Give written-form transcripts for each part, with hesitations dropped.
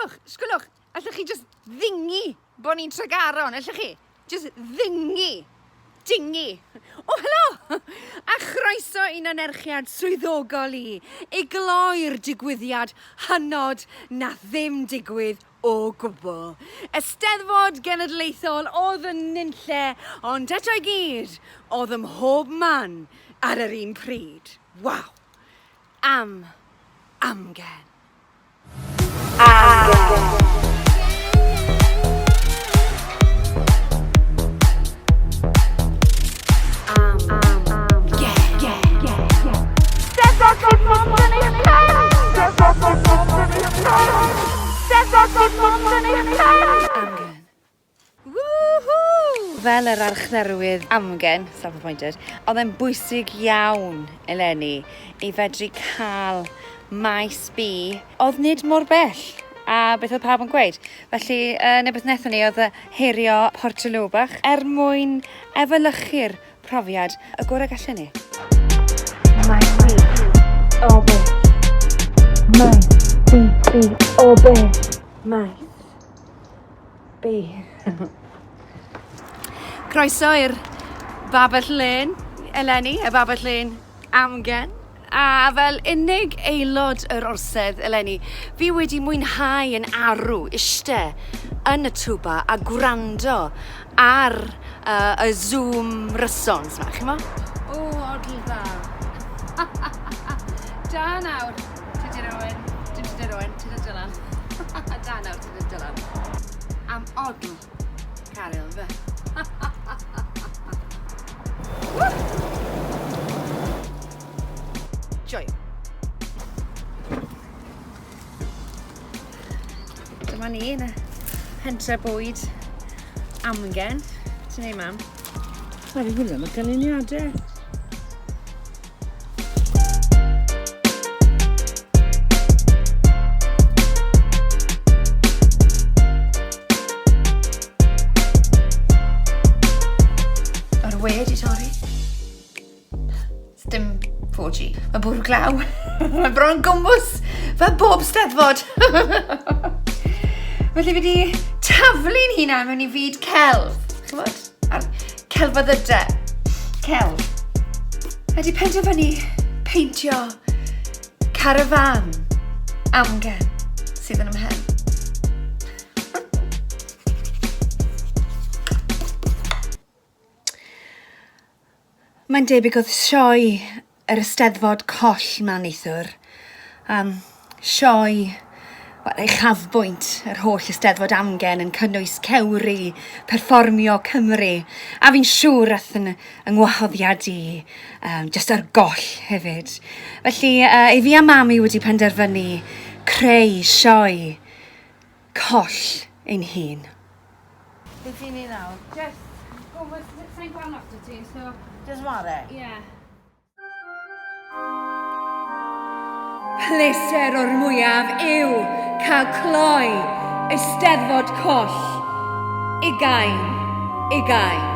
Sgwlwch, sgwlwch, allwch chi jyst ddigni bod ni'n Tregaron, allwch chi? Jyst ddigni. Dingi. O, helo! A chroeso i'n anerchiad swyddogol i, i gloi'r digwyddiad hynod na ddim digwydd o gwbl. Eisteddfod Genedlaethol oedd yn nunlle, ond eto i gyd, oedd ym mhob man ar yr un pryd. Waw! Am amgen. Amgen. Amgen. Woohoo! Fel yr archdderwydd amgen, self-appointed, oedd e'n bwysig iawn eleni i fedru cael maes B oedd nid mor bell a beth oedd pawb yn gweud. Felly, uh, beth wnaethon ni oedd herio Portaloo bach er mwyn efelychu'r profiad y gorau gallen ni. Maes B, O B. Maes B, B, O B. Maes B. Croeso i'r Babell Lên eleni, y Babell Lên amgen. A fel unig aelod yr orsedd eleni, fi wedi mwynhau yn arw ishte yn y twba a gwrando ar uh, y Zoom rysons ma, chimo? O, odl dda. Da nawr, Tudur Owen, dim Tudur Owen, Tudur Dylan. Da nawr, Tudur Dylan. Am odl, Caryl, fe. Joio. Dyma ni yn y pentre bwyd amgen. Ti'n ei mam? Mae fi'n gwylio am y canlyniadau. Mae'r we di torri. Dim 4G. Mae'n bwrw glaw. Mae bron yn gwmws fel bob steddfod. Felly fi wedi taflu'n hunan mewn i fyd celf. Chymod? A'r celfyddydau. Celf. A di penderfynu peintio carafan amgen sydd yn ymhen. Mae'n debyg oedd sioe yr Eisteddfod coll 'ma neithiwr. Um, sioe, wel, uchafbwynt yr holl Eisteddfod amgen yn cynnwys cewri, perfformio Cymru, a fi'n siŵr ath yn yng ngwahoddiad i um, just ar goll hefyd. Felly, uh, i fi a mami wedi penderfynu creu sioe coll ein hun. Beth ti'n neud nawr? Just, gwmws, sa'n gweld lot o ti, so... Just ware? Ie. Yeah. Pleser o'r mwyaf yw cael cloi Eisteddfod Coll ugain, ugain.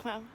Diolch, mam.